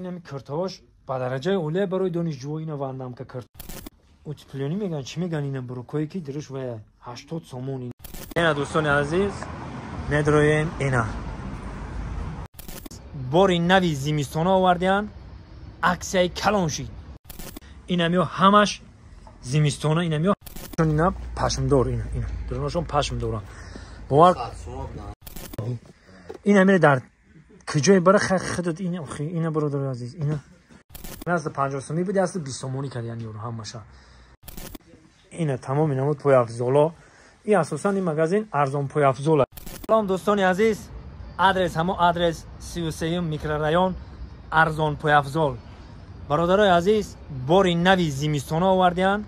Инами киртаҳош ба дараҷаи олия барои донишҷӯҳо. Ина вандамка кирт утеплённый меган, чӣ меган, ина брюкое ки дириш вая 80 сомон. Ина, дӯстони азиз, медроем. Ина бори нави зимистона овардиян, аксияи калон шид. Инамиё ҳамаш зимистона, инамиё ина пашмдор, ина ина дурунашон пашм доранд, бовар. Ина мере дар куҷое бара худат. Ина, ина, бародари азиз, ина аста 50 сомӣ буди, аста 20 сомонӣ кардиян ёро ҳамаша. Ина тамоми намуд пойафзоло. И асосан ин магазин арзон пойафзол. Салом, дӯстони азиз, адрес ҳамо адрес, 33-юм микрорайон, арзон пойафзол. Бародарои азиз, бори нави зимистона овардиян,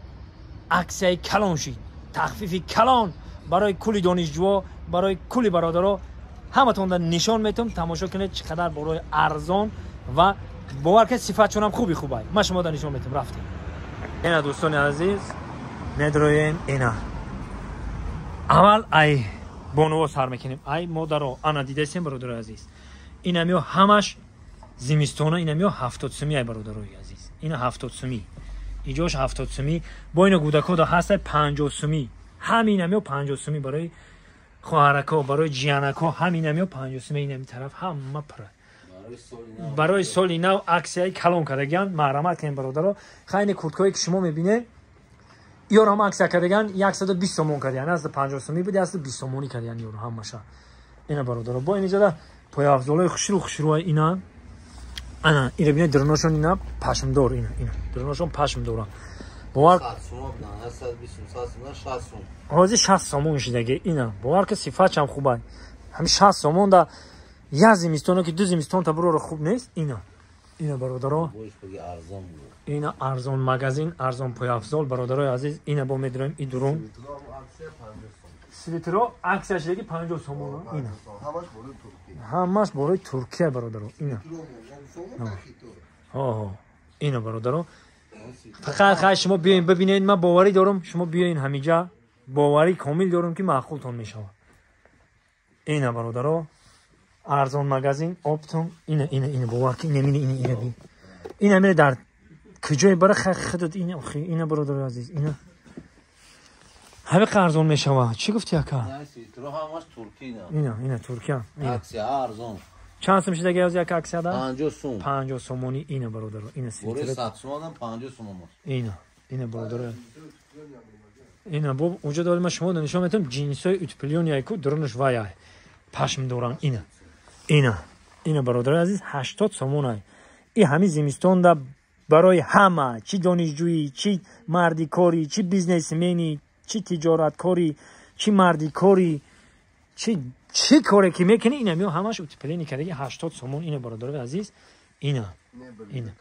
аксияи калон шид, тахфифи калон барои кулли донишҷӯҳо, барои кулли бародаро. Ҳаматонда нишон метум, тамошо кунед, чӣ қадар борои арзон ва бовар кунед, сифатшонам хуби хубай. Ман шумода нишон метум, рафтем. Ина, дӯстони азиз, медроем. Ина аввал ай бонуво сар мекунем, ай модаро. Ана дидасем, бародарои азиз, инамиё ҳамаш зимистона, инамиё 70 сумӣ. Ай бародарои азиз, ина 70 сумӣ, иҷош 70 сумӣ. Бо ина гудакода ҳастай 50 сумӣ. Ҳаминамиё 50 сумӣ барои хоҳарако, барои ҷиянако, ҳаминамиё 50 сумӣ. Инами тараф ҳама пура. Барои соли нав аксияи калон кардагиан, маҳрамат кунем, бародаро. Хайни курткое ки шумо мебинед, ёро ҳам аксия кардагиан, 120 сомон кардиан. Аста 50 сумӣ буди, аста 20 сомонӣ кардиан ёро ҳамаша. Ина, бародаро, бо инҷода пойафзолои хушрӯ хушрӯа. Ина, ана ира бинед, дуруношон ина пашмдор, ина ина дуруношон пашм доранд, бовар. Ҳозир 60 сомон шидаги. Ина бовар ки сифатшам хубай. Ҳами 60 сомон да як зимистоно ки ду зимистон та буроро хуб нест. Ина, ина, бародаро, ина арзон магазин, арзон пойафзол. Бародарои азиз, ина бо медироем и дурун. Свитеро аксия шидаги, 50 сомон. Ина ҳамаш борои Туркия, бародаро. Ина ина, бародаро, фақат хай шумо биёин бибинед. Ман боварӣ дорам, шумо биёин ҳамиҷа, боварӣ комил дорам, ки маъқултон мешавад. Ина, бародаро, арзон магазин оптом. Ина, ина, ина, бовар ки ина, ина, ина, ина би ина мере дар куҷое бара худат. Ина, ина, бародари азиз, ина ҳамиқа арзон мешавад. Чӣ гуфти, ака? Ина, ина Туркия. Чанд сум шидаги аз як аксияда? 50 сомонӣ. Ина, бародаро, ина. Ина, ина, бародаро, ина бо уҷа дорим. Ма шумо нишон метавам ҷинсои утеплённый яйку, дурунаш вая пашм доранд. Ина, ина, ина, бародари азиз, 80 сомонай. И ҳамин зимистонда барои ҳама, чӣ донишҷӯӣ, чӣ мардикорӣ, чӣ бизнесменӣ, чӣ тиҷораткорӣ, чӣ мардикорӣ, чӣ чӣ коре ки мекунӣ, ина миё ҳамаш утеплённый кардаги, 80 сомон. Ина, бародарои азиз, ина, ина,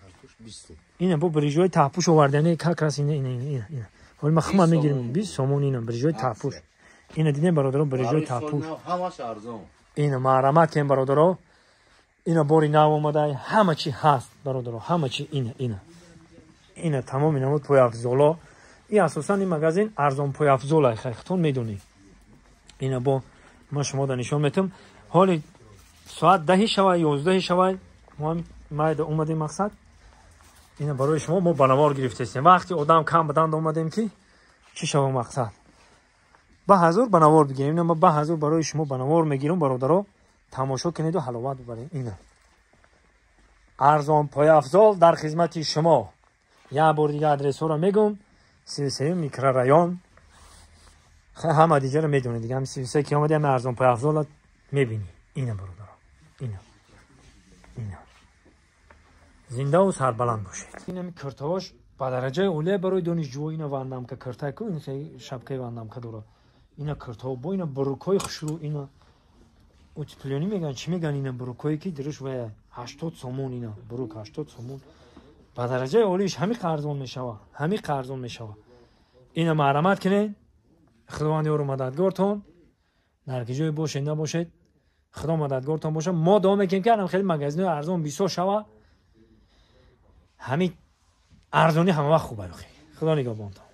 ина бо брижои таҳпӯш овардани как раз. Ина, ина, ина, ина, ҳоли ма хума мегирем, 20 сомон. Ина брижои таҳпӯш, ина дидем, бародаро, брижои таҳпӯш. Ина маҳрамат кем, бародаро. Ина бори нав омадай, ҳама чи ҳаст, бародаро, ҳама чи. Ина, ина, ина тамоми намуд пойафзоло. И асосан ин магазин арзон пойафзолай, хайтон медонед. Ина бо ма шумода нишон метам. Ҳоли соат 10-и шавай, 11-и шавай, мо майда омадем. Мақсад, ина барои шумо мо ба навор гирифтестем. Вақти одам кам баданд омадем, ки чӣ шава, мақсад, ба ҳазур ба навор бигирем. Ина ма ба ҳазур барои шумо ба навор мегирам, бародаро, тамошо кунеду ҳаловат бибаред. Ина арзон пойафзол дар хизмати шумо. Як бор дига адресҳоро мегум: 33-юм микрорайон. Ҳама дигаро медонед дига. Ҳами 33 ки омади, ҳами арзон пойафзола мебинӣ. Ина, бародаро, ина, ина, зиндаву сарбаланд бошед. Инами киртаҳош ба дараҷаи олия барои донишҷӯҳо. Ина вандамка киртайку, ин шапкаи вандамка дора. Ина киртаҳо, бо ина брюкҳои хушрӯ, ина утеплённый меган, чӣ меган, ина брюкҳое ки дириш вая 80 сомон. Ина брюк 80 сомон, ба дараҷаи олииш. Ҳамиқа арзон мешава, ҳамиқа арзон мешава. Ина маҳрамат кунед. Худованд ёру мададгортон. Дар ки ҷое бошед, набошед, Худо мададгортон бошад. Мо дуо мекунем, ки анам хеле магазинои арзон бисёр шава. Ҳамин арзонӣ ҳама вақт хуб. Худо нигаҳбонтон.